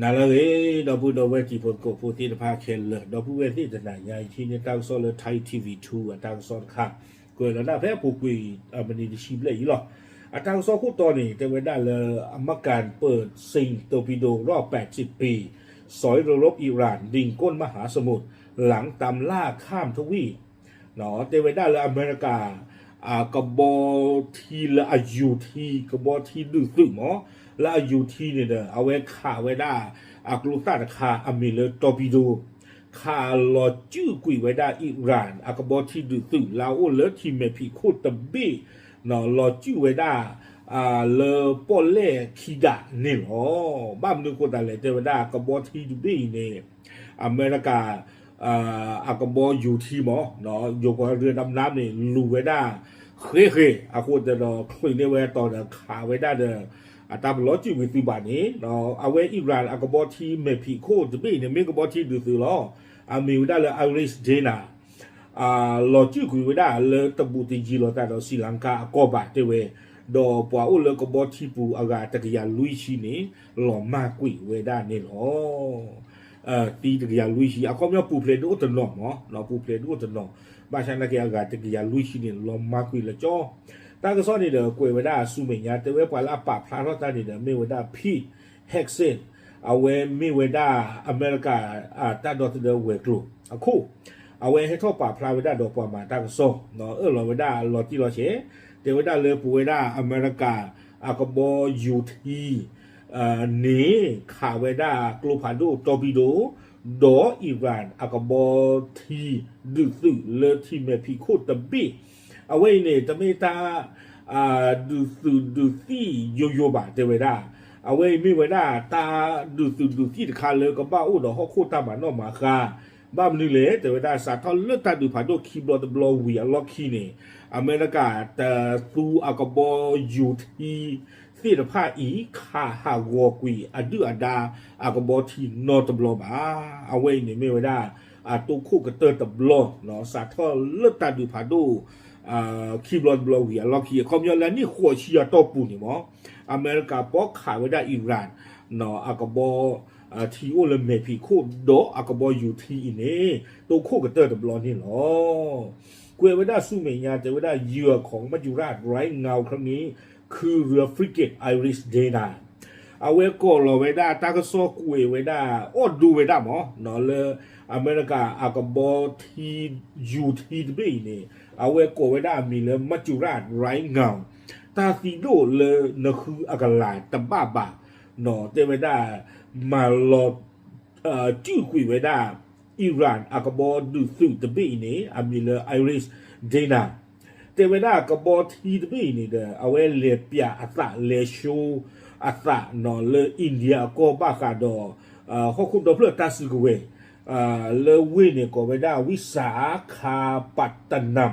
နၤလၢအဂ့ၤ ဒီပုၢ်ဒီဝဲၢ်တံၤဖိသကိးဖိသ့ၣ်တဖၣ်ခဲလၢာ်, ဒီပုၢ်ဝဲၢ်သ့ၣ်တနၤညါအံၤ ထံၣ်န့ၢ်တၢ်ကစီၣ်လၢ Thai TV two အတၢ်ကစီၣ်တခါ, ကွဲးလီၤဒၣ်ဖဲအပူၤကွံာ် မံးနံးတဆံဘျဲၣ်အံၤလီၤ. အတၢ်ကစီၣ်ခိၣ်တီန့ၣ် တဲဝဲဒၣ်လၢ အမကၤပၢၢ်စ့ၣ် torpedo ရၣ်ပဲးစံးပ့ၤ สอยรบอิหร่านริมก้นมหาสมุทร หลังตามล่าข้ามทวีป တဲဝဲဒၣ်လၢအမဲရကၤ အကဘီထံလၢအယူၤထံ ကဘီထံဒုးသုးမး လၢအယူၤထံန့ၣ်ဒီး အဝဲခးဝဲဒၣ် အကျိသၣ်တခါအမံၤလၢ torpedo ခးလီၤစုၣ်ကွံာ်ဝဲဒၣ် Iran အကဘီထံဒုးသုး လၢအအိၣ်လၢထံမဲာ်ဖံးခိၣ်တဘ့ၣ် လီၤစုၣ်ဝဲဒၣ် လၢပီၣ်လဲၣ်ခံဒးန့ၣ်လီၤ. ဘၣ်မနုၤအဃိသတးလဲၣ် တဲဝဲဒၣ်ကဘီထံတဘ့ၣ်အံၤန့ၣ် အမဲရကၤ အကဘီယူၤထံမး ယိၤကီၢ်ရၢဒၣ်နါန့ၣ် လူၤဝဲဒၣ် ဃဲဃဲ အဃိသတးဒီး ချုးန့ၢ်ဝဲတီၤဒီးခးဝဲဒၣ်ဒီး အတၢ်ပလီၤစုၣ်ဝံၤသုးဘၣ်န့ၣ် အဝဲ Iran အကဘီထံမဲာ်ဖံးခိၣ်တဘ့ၣ်အံၤန့ၣ် မ့ၢ်ကဘီထံဒုးသုးလီၤ. အမံၤဝဲဒၣ်လၢ Iris Dena လီၤစုၣ်ကွံာ်ဝဲဒၣ်လၢတဘူးတယံၤလိာ်သးဒီး Sri Lanka အကီၢ်ဘၣ်တဲဝဲ, ဒီးပှၤအိၣ်လၢကဘီထံပူၤအဂၤတကယၤလွံၢ်ဆံန့ၣ် လီၤမၢ်ကွံာ်ဝဲဒၣ်န့ၣ်လီၤ. သံတကယၤလွံၢ်ဆံ အခီပညီပူၤဖျဲးဒုးအိၣ်တနီၤမး ပူၤဖျဲးဒုးအိၣ်တနီၤ, ဘၣ်ဆၣ်နာ်က့အဂၤတကယၤလွံၢ်ဆံန့ၣ် လီၤမၢ်ကွံာ်လၢကၠီ တၢ်ကစီၣ်န့ၣ်ဒီး ကွဲးဝဲဒၣ်ဆူမဲာ်ညါ တဲဝဲပှၤလၢအပာ်ဖျါထီၣ်တၢ်န့ၣ်ဒီး မ့ၢ်ဝဲဒၣ် Pete Hegseth အဝဲမ့ၢ်ဝဲဒၣ်အမဲရကၤ တၢ်ဒီသဒၢဝဲၤကျိၤအခိၣ်, အဝဲဟဲထီၣ်ပာ်ဖျါဝဲဒၣ်ဒီးပှၤမၤတၢ်ကစီၣ် အၢၣ်လီၤဝဲဒၣ်လီၤတံၢ်လီၤဆဲး, တဲဝဲဒၣ်လၢပဝဲဒၣ်အမဲရကၤ အကဘီယူၤထံ န့ၣ် ခးဝဲဒၣ်ကျိဖးဒိၣ် torpedo ဒီး Iran အကဘီထံဒုးသုးလၢထံမဲာ်ဖံးခိၣ်တဘ့ၣ်, အဝဲအံၤန့ၣ် တမ့ၢ်တၢ် ဒုးသုးဒုးသံၣ်ယိယိဘၣ် တဲဝဲဒၣ်, အဝဲအံၤမ့ၢ်ဝဲဒၣ်တၢ်ဒုးသုးဒုးသံၣ်တခါလၢကဘၣ်အိၣ်ဒီးဟီၣ်ခိၣ်တၢ်မၤနီၣ်မၤဃါ, ဘၣ်မနုၤလဲၣ် တဲဝဲဒၣ် စးထီၣ်လၢတၢ်ဒုးဖးဒိၣ်ခံဘျီတဘျီဝံၤအလီၢ်ခံန့ၣ် အမဲရကၤတသူအကဘီယူၤထံသ့ၣ်တဖၣ်အံၤ ခးဟးဂီၤကွံာ်အဒုၣ်အဒါအကဘီထံနီတဘျီဘၣ်. အဝဲအံၤန့ၣ်မ့ၢ်ဝဲဒၣ် အတိခိၣ်ကတၢၢ်တဘျီ စးထီၣ်လၢတၢ်ဒုးဖးဒိၣ် ခံဘျီတဘျီဝံၤအလီၢ်ခံ အခီပညီလၢနံၣ်ဃိးဆံအတီၢ်ပူၤန့ၣ်မး အမဲရကၤပီခးဝဲဒၣ် Iran အကဘီထံအိၣ်လၢမဲာ်ဖံးခိၣ်ဒီးအကဘီယူၤထံအံၤန့ၣ် တိခိၣ်ကတၢၢ်တဘျီန့ၣ်လီၤ. ကွဲးဝဲဒၣ်ဆူမဲာ်ညါ တဲဝဲဒၣ် ယုၢ်အခီ မၢ်ကၠူရၣ် ရၢငဝ်ခရနံ ခူရၢ frigate Iris Dena အဝဲကိးလီၤဝဲဒၣ်တၢ်ကစီၣ်ကွဲးဝဲဒၣ် အီၣ်ဒိဝဲဒၣ်မး လၢအမဲရကၤအကဘီထံ ယူၤထံတဘ့ၣ်အံၤန့ၣ် အဝဲကိးဝဲဒၣ်အမံၤလၢ မၢ်ကၠူရၣ် ရၢငဝ် တၢ်သံဒိၣ်လၢနဃုအကလၤတဘၣ်ဘၣ် တဲဝဲဒၣ် မၤလီၤ စုၣ်ကွံာ်ဝဲဒၣ် Iran အကဘီဒုးသုးတဘ့ၣ်အံၤန့ၣ် အမံၤလၢ Iris Dena တဲဝဲဒၣ်ကဘီထံတဘ့ၣ်အံၤန့ၣ်ဒီး အဝဲလဲၤပျးအသးလဲၤ show အသးလၢ India အကီၢ်ဘၣ်ဃးဒီး ဟီၣ်ခိၣ်ဒီဖျၢၣ်တၢ်စုကဝဲၤ လၢဝ့ၢ်န့ၣ်ကိးဝဲဒၣ် Visakhapatnam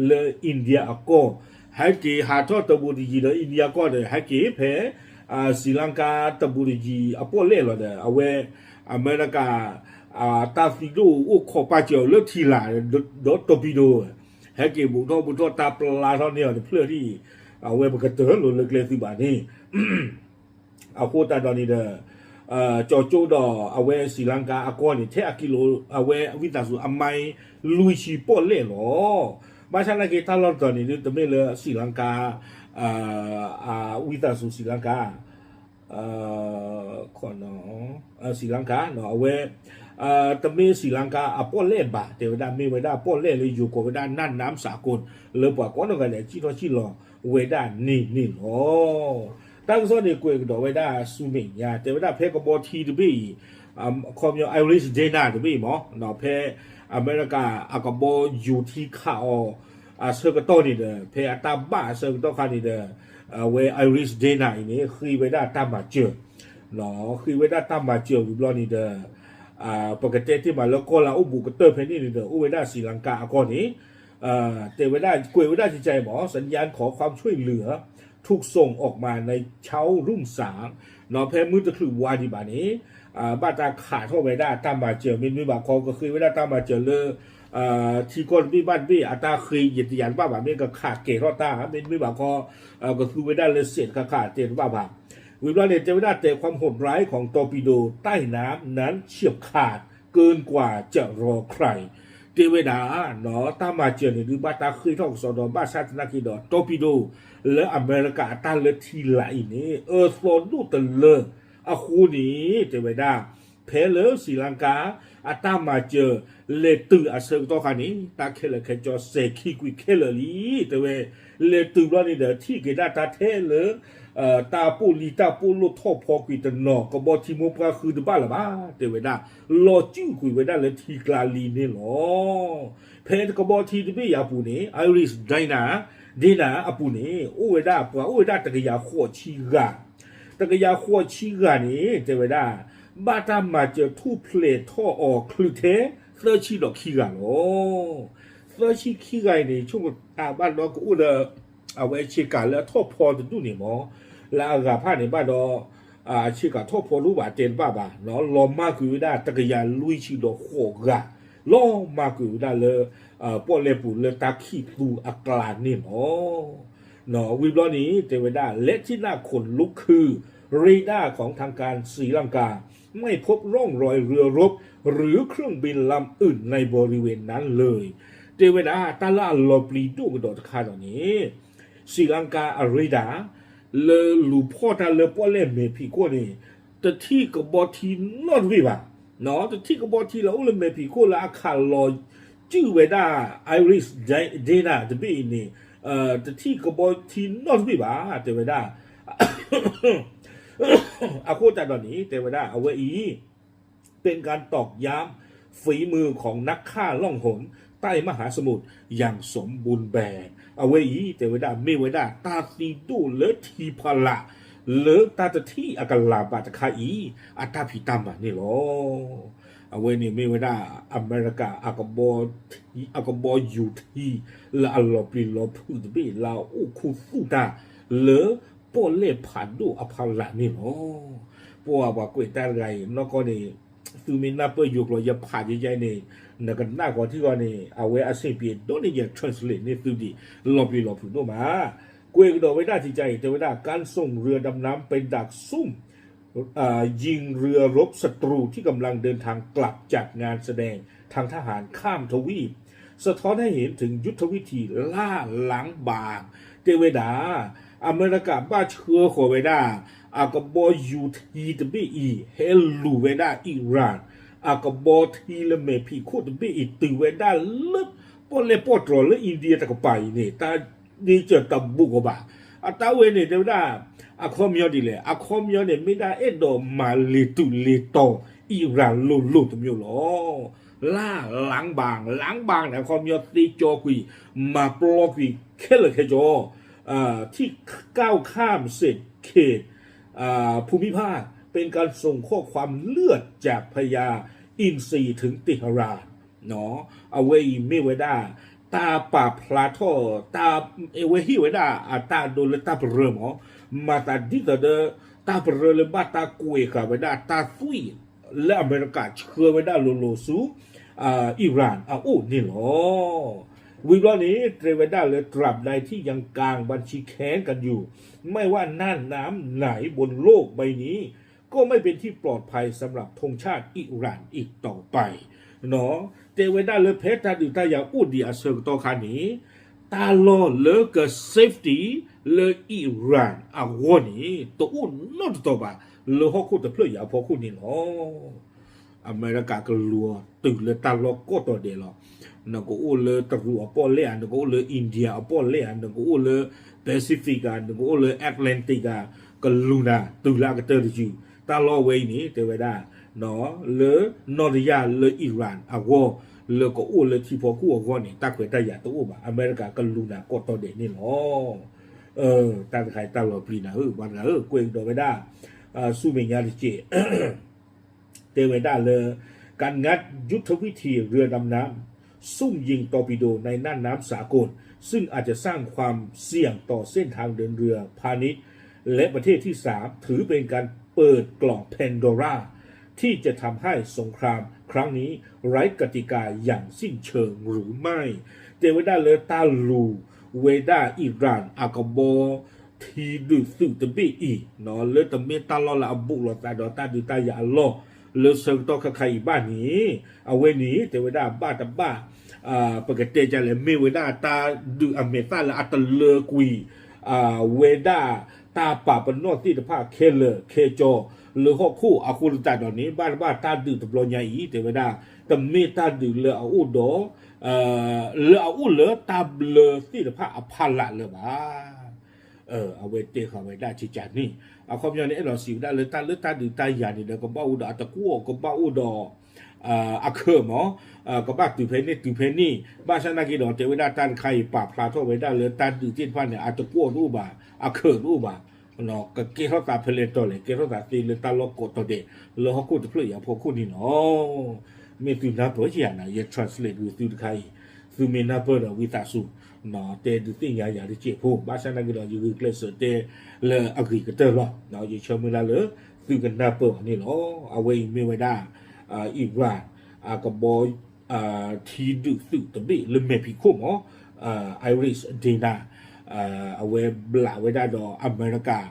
လၢ India အကီၢ် ဟဲက့ၤဟးထီၣ်တဘူးတယံၤဒီး India ကီၢ်ဒီး ဟဲက့ၤဖဲ Sri Lanka တဘူးတယံၤအပီၣ်လဲၣ်လီၤဒီး အဝဲ အမဲရကၤ တၢ်သံဒိၣ်အိၣ်ခိးပာ်စၢၤအီၤလၢထံလာ် ဒီး torpedo ဟဲက့ၤဘူးထီၣ်ဘူးထီၣ်တၢ်ပျါထီၣ်န့ၢ်အီၤတဖျၢၣ်ဒ်အံၤ အဝဲပကတၢၢ်လိာ်လၢကျဲသုးဘၣ်န့ၣ် အဃိသတးဒီးန့ၣ်ဒီး ကၠီၤကၠိဒီးအဝဲ Sri Lanka အကီၢ်န့ၣ် ထဲအကံလိ အဝဲဝံသးစူၤအမါလွံၢ်ဆံပီၣ်လဲၣ်လီၤ. ဘၣ်ဆၣ်နာ်က့တၢ်လီၢ်တတီၤန့ၣ် တမ့ၢ်လၢ Sri Lanka ဝံသးစူၤ Sri Lanka ခီနီၤ Sri Lanka အဝဲ တမ့ၢ် Sri Lanka အပီၣ်လဲၣ်ဘၣ် တဲဝဲဒၣ်မ့ၢ်ဝဲဒၣ်ပီၣ်လဲၣ်လၢယိၤကိးဝဲဒၣ် နၢ်နၢမ်စးကိၣ် လၢပှၤကိးနီၢ်ဂၤဒဲးစံၣ်ထီၣ်စံၣ်လီၤဝဲဒၣ်န့ၣ်န့ၣ်လီၤ. တၢ်ကစီၣ်န့ၣ်ကွဲးကဒီးဝဲဒၣ်ဆူမဲာ်ညါ တဲဝဲဒၣ်ဖဲကဘီထံတဘ့ၣ်အံၤ အခီပညီ Iris Dena တဘ့ၣ်မး ဖဲအမဲရကၤအကဘီယူၤထံခးအီၤ အဆၢကတီၢ်န့ၣ်ဒီး ဖဲအတၢ်ဘၣ်အဆၢကတီၢ်ခါန့ၣ်ဒီး အဝဲ Iris Dena အံၤန့ၣ် ဃ့ဝဲဒၣ်တၢ်မၤစၢၤ ဃ့ဝဲဒၣ်တၢ်မၤစၢၤဝံၤဘျီန့ၣ်ဒီး ပကတဲတ့ၢ်မးလၢကီၢ်လၢအအိၣ်ဘူးကတၢၢ်ဖဲန့ၣ်န့ၣ်ဒီး အိၣ်ဝဲဒၣ် Sri Lanka အကီၢ်န့ၣ် တဲဝဲဒၣ်ကွဲးဝဲဒၣ်ကကဲအံၤမး สัญญาณขอความช่วยเหลือ ถูกส่งออกมาในเช้ารุ่งสาง ဖဲမုၢ်တချုးဝါဒံးဘၣ်န့ၣ် ဘၣ်တၢ်ခးထီၣ်ဝဲဒၣ်တၢ်မၤစၢၤ မ့တမ့ၢ်ဘၣ်ခီ ကဃ့ဝဲဒၣ်တၢ်မၤစၢၤလၢ ထံကီၢ်တဘ့ၣ်ဘၣ်တဘ့ၣ် အတၢ်ဃ့ယတယၤတဘၣ်ဘၣ် မ့ၢ်ကခးကဲၤထီၣ်တၢ် မ့တမ့ၢ်ဘၣ်ခီ ကသူဝဲဒၣ်လၢစဲးတခါခါတဲတဘၣ်ဘၣ် ဝံၤဘျီန့ၣ် တဲဝဲဒၣ် แต่ความโหดร้ายของ torpedo ใต้น้ำนั้นเฉียบขาดเกินกว่าจะรอใคร တဲဝဲဒၣ် တၢ်မၤစၢၤန့ၣ်ဒုးဘၣ်တၢ်ဃ့ၢ်ထီၣ်ကစီဒီး ဘၣ်ဆၣ်သနာ်က့ဒီး torpedo လၢအမဲရကၤအတၢ်လၢထံလာ်အံၤန့ၣ် အၢသီဒိၣ်တလၢအဃိန့ၣ် တဲဝဲဒၣ် ဖဲလၢစံလကါ အတၢ်မၤစၢၤ လဲၤတုၤအဆၢကတီၢ်ခါန့ၣ် တၢ်ခဲလၢာ်ခဲဆ့စဲၤခံကွံာ်ခဲလၢာ်လံ တဲဝဲ လဲၤတုၤဘျီန့ၣ်ဒီး ထံၣ်က့ၤဒၣ်တၢ်ထဲလၢ တၢ်ပိာ်လံတၢ်ပိာ်လိၣ်ထီၣ်ဖီကွံာ်တနီၤ ကဘီထံမိၢ်ပှၢ်ဃုတဘၣ်လၢၤဘၣ် တဲဝဲဒၣ် လီၤစုၣ်ကွံာ်ဝဲဒၣ်လၢထံကျါလံန့ၣ်လီၤ. ဖဲကဘီထံတဘ့ၣ်အံၤအပူၤန့ၣ် Iris Dana Dana အပူၤန့ၣ် အိၣ်ဝဲဒၣ်ပှၤအိၣ်ဝဲဒၣ်တကယၤဃိးဆံဂၤ တကယၤဃိးဆံဂၤန့ၣ် တဲဝဲဒၣ် ဘၣ်တၢ်မၤစၢၤထူၣ်ဖျဲးထီၣ်အီၤချုးထဲ သၢဆံဒီးခံဂၤလီၤ. သၢဆံခံဂၤအံၤန့ၣ် ဆိကမိၣ်တၢ်ဘၣ်ဒီးကအိၣ်ဒီး အဝဲဆ့ကၤလၢအထီၣ်ဖီတဒူၣ်န့ၣ်မ့ၢ် လၢအဂၤဖၣ်န့ၣ်ဘၣ်ဒီး ဆ့ကၤထီၣ်ဖီတအိၣ်ဘၣ်တဲတဘၣ်ဘၣ် လီၤမၢ်ကွံာ်ဝဲဒၣ်တကယၤလွံၢ်ဆံဒီးဃိးဂၤ လီၤမၢ်ကွံာ်ဝဲဒၣ်လၢ ပီၣ်လဲၣ်ပူၤလၢတၢ်ခံးသူအကျါန့ၣ်လီၤ. ဝံၤဘျီန့ၣ် တဲဝဲဒၣ် และที่หน้าขนลุกคือ เรดาร์ของทางการศรีลังกา ไม่พบร่องรอยเรือรบ หรือเครื่องบินลำอื่นในบริเวณนั้นเลย တဲဝဲဒၣ် တၢ်လၢအလီၤပျံၤဒိၣ်ကဒီးတခါဒီးန့ၣ် စံလင်ကာအရ့ဒၣ် လၢလူၤဖီၣ်တၢ်လၢပီၣ်လဲၣ်မဲာ်ဖံးခိၣ်န့ၣ် တထံၣ်ကဘီထံနီတဘ့ၣ်ဘၣ်. တထံၣ်ကဘီထံလၢအိၣ်လၢမဲာ်ဖံးခိၣ်လၢအခးလီၤစုၣ်ဝဲဒၣ် Iris Dana တဘ့ၣ်အံၤန့ၣ် တထံၣ်ကဘီထံနီတဘ့ၣ်ဘၣ် တဲဝဲဒၣ် အဃိသတးဒီးန့ၣ် တဲဝဲဒၣ် အဝဲအံၤ เป็นการตอกย้ำฝีมือของนักฆ่าล่องหนใต้มหาสมุทรอย่างสมบูรณ์แบบ အဝဲအံၤ တဲဝဲဒၣ် မ့ၢ်ဝဲဒၣ်တၢ်သံဒိၣ်လၢထံဖီလာ် လၢတၢ်တထံၣ်အကလၤဘၣ်တခါအံၤ အတၢ်ဖံးတၢ်မၤန့ၣ်လီၤ. အဝဲန့ၣ်မ့ၢ်ဝဲဒၣ် အမဲရကၤ အကဘီယူၤထံ လၢအလီၤပျံၤလီၤဖုးတဘ့ၣ် လၢအအိၣ်ခူသူၣ်တၢ်လၢ ပီၣ်လဲၣ်ဖးဒိၣ်အဖီလာ်န့ၣ်လီၤ. ပှၤပှၤကွဲးတၢ်တဂၤအံၤ နီၢ်ကီၢ်န့ၣ် သုမ့ၢ်နၢ်ပၢၢ်ယိၤကျိာ်ယဖးယဲယဲန့ၣ် နကနၣ်ဃီထံဂီၤန့ၣ် အဝဲအဆင်ပြေဒိၣ်န့ၢ်ယ translate န့ၢ်သုဒံး လီၤပျံၤလီၤဖုးဒိၣ်မး. ကွဲးကဒီးဝဲဒၣ်စံကါအံၤ တဲဝဲဒၣ် การส่งเรือดำน้ำเป็นดักซุ่ม ยิงเรือรบศัตรูที่กำลังเดินทางกลับจากงานแสดงทางทหารข้ามทวีป สะท้อนให้เห็นถึงยุทธวิธีล่าล้างบาง တဲဝဲဒၣ် အမဲရကၤဘၣ်ဆှၢဃီၤဝဲဒၣ် အကဘီယူၤထံတဘ့ၣ်အံၤ ဟဲလူၤဝဲဒၣ်အံရၣ် အကဘီထံလၢမဲာ်ဖံးခိၣ်တဘ့ၣ်အံၤ တုၤဝဲဒၣ်လၢ ပီၣ်လဲၣ်ပီၣ်တြီၤလၢ India တကပၤအံၤန့ၣ် တၢ်ဒ့စၢၤတဘူးကီးဘၣ်. အတၢ်ဝဲန့ၣ် တဲဝဲဒၣ် အခီပညီဒ်လဲၣ်, အခီပညီန့ၣ် မ့ၢ်ဒၣ်အဲၣ်ဒိးမၤလ့ၤတုၤလ့ၤတီၤ အံရၣ်လိၤလိၤတမျိုးလီၤ. လၢ ล้างบาง, ล้างบาง န့ၣ် အခီပညီသ့ကၠီကွံာ် မၤပျီကွံာ်ခဲလၢာ်ခဲဆ့ ที่ก้าวข้ามเศษเขต ภูมิภาค เป็นการส่งข้อความเลือดจากพญาอินทรีย์ถึงเตหะราน အဝဲအံၤမ့ၢ်ဝဲဒၣ် တၢ်ပာ်ဖျါထီၣ် အဝဲဟ့ၣ်ဝဲဒၣ်အတၢ်ဒိလၢတၢ်ပရၢမး, မၤသးဒ်သိးဒီး တၢ်ပရၢလၢဘၣ်တၢ်ကွဲးဃာ်ဝဲဒၣ်တၢ်သွံၣ် လၢအမဲရကၤဆှၢဝဲဒၣ်လိၤလိၤဆူ အံရၣ်အအိၣ်န့ၣ်လီၤ. ဝံၤဘျီန့ၣ် တဲဝဲဒၣ်လၢ ตราบใดที่ยังกางบัญชีแค้นกันอยู่ ไม่ว่าน่านน้ำไหนบนโลกใบนี้ ก็ไม่เป็นที่ปลอดภัยสำหรับธงชาติอิหร่านอีกต่อไป တဲဝဲဒၣ်လၢဖဲတၢ်ဒုးတၢ်ယၤအိၣ်ဒံးအဆၢကတီၢ်ခါန့ၣ် တၢ်လီၢ်လၢက safety လၢအံရၣ်အဂီၢ်န့ၣ် တအိၣ်နီတတီၤဘၣ် လၢဟီၣ်ခိၣ်တဖျၢၣ်အံၤအဖီခိၣ်န့ၣ်လီၤ. အမဲရကၤကလူၤအီၤတုၤလၢတၢ်လီၢ်ကိးတီၤဒဲးလီၤ. နကအိၣ်လၢတရူးအပီၣ်လဲၣ်ဧါ, နကအိၣ်လၢ India အပီၣ်လဲၣ်ဧါ, နကအိၣ်လၢ Pacific ဧါ, နကအိၣ်လၢ Atlantic ဧါ, ကလူၤနၤတုၤလၢအကတၢၢ်တယုၢ်. တၢ်လီၢ်ဝဲအံၤန့ၣ် တဲဝဲဒၣ် လၢနီၢ်တယၢ်လၢအံရၣ်အဂီၢ် လၢကအိၣ်လၢထံဖီခိၣ်အဂီၢ်န့ၣ် တၢ်ခွဲးတၢ်ယာ်တအိၣ်ဘၣ်. အမဲရကၤကလူၤနၤကိးတီၤဒဲးန့ၣ်လီၤ. တၢ်တခါအံၤတၢ်လီၤပျံၤနၤဧၢ, ပှၤတဂၤဧၢ, ကွဲးကဒီးဝဲဒၣ် ဆူမဲာ်ညါတက့ၢ် တဲဝဲဒၣ်လၢ การงัดยุทธวิธีเรือดำน้ำซุ่มยิงตอร์ปิโดในน่านน้ำสากล ซึ่งอาจจะสร้างความเสี่ยงต่อเส้นทางเดินเรือพาณิชย์ และประเทศที่สาม ถือเป็นการเปิดกล่องแพนโดรา ที่จะทำให้สงครามครั้งนี้ไร้กติกาอย่างสิ้นเชิงหรือไม่ တဲဝဲဒၣ်လၢတၢ်လူၤဝဲဒၣ်အံရၣ်အကဘီ ထံဒုးသုးတဘ့ၣ်အံၤ လၢတမ့ၢ်တၢ်လီၢ်လၢအဘူးလိာ်သးဒီးတၢ်ဒုးတၢ်ယၤအလီၢ် လၢဆၢကတီၢ်ခဲခါအံၤဘၣ်န့ၣ် အဝဲန့ၣ်တဲဝဲဒၣ်ဘၣ်တဘၣ် ပကတဲဒ်လဲၣ် မ့ၢ်ဝဲဒၣ်တၢ်ဒုးအမဲာ်သၣ်လၢအတလၢကွံာ် ဝဲဒၣ်တၢ်ပာ်ပနီၣ်သ့ၣ်တဖၣ်ခဲလၢာ်ခဲဆ့ လၢဟီၣ်ခိၣ်အဃိသတးဒီးန့ၣ် ဘၣ်တဘၣ်တၢ်ဒုးတဘျီညါအံၤ တဲဝဲဒၣ် တမ့ၢ်တၢ်ဒုးလၢအအိၣ်ဒီး လၢအအိၣ်လၢတၢ်ဘျၢသ့ၣ်တဖၣ်အဖီလာ်လၢၤဘၣ်. အဝဲတဲဃာ်ဝဲဒၣ်ကကန့ၣ် အခီပညီန့ၣ် အဲၣ်ဒိးစံးဝဲဒၣ်လၢတၢ်လၢတၢ်ဒုးတၢ်ယၤန့ၣ်ဒီး ကဘၣ်အိၣ်ဒီးအတကွီၣ် ကဘၣ်အိၣ်ဒီး အခၢးမး ကဘၣ်တုၤဖဲန့ၣ်တုၤဖဲန့ၣ် ဘၣ်ဆၣ်သနာ်က့ဒီး တဲဝဲဒၣ်တၢ်တခါအံၤ ပာ်ဖျါထီၣ်ဝဲဒၣ်လၢတၢ်ဒုးသ့ၣ်တဖၣ်န့ၣ် အတကွီၣ်တအိၣ်ဘၣ် အခၢးတအိၣ်ဘၣ် ကကဲထီၣ်သးဖဲလဲၣ်တီၤလဲၣ် ကဲထီၣ်သးသ့လၢတၢ်လီၢ်ကိးတီၤဒဲး လၢဟီၣ်ခိၣ်တဖျၢၣ်အံၤအဖီခိၣ်န့ၣ်လီၤ. မ့ၢ်သုနၢ်ပၢၢ်ယၤန့ၣ် ယ translate ဝံၤသုတခါအံၤ သုမ့ၢ်နၢ်ပၢၢ်ဒီးဝံသးစူၤ တဲဒုးသ့ၣ်ညါယၤတစဲးဖိ ဘၣ်ဆၣ်သနာ်က့ဒီး ယဂုာ်ကျဲးစၢးတဲလၢအဂ့ၤကတၢၢ်လီၤ. ယဆၢမုၢ်လၢ်လၢ သုကနၢ်ပၢၢ်အီၤန့ၣ်လီၤ. အဝဲအံၤမ့ၢ်ဝဲဒၣ် Iran ကဘီ ထံဒုးသုးတဘ့ၣ်လၢမဲာ်ဖံးခိၣ်မး Iris Dena အဝဲဘျးဝဲဒၣ်ဒီးအမဲရကၤ တၢ်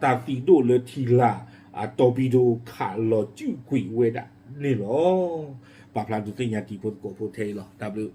သံဒိၣ်လၢထံလာ် torpedo ခးလီၤစုၣ်ကွံာ်ဝဲဒၣ်န့ၣ်လီၤ. ပာ်ဖျါဒုးသ့ၣ်ညါတံၤဖိသကိးဖိထဲအံၤလီၤ. တၢ်ဘျုး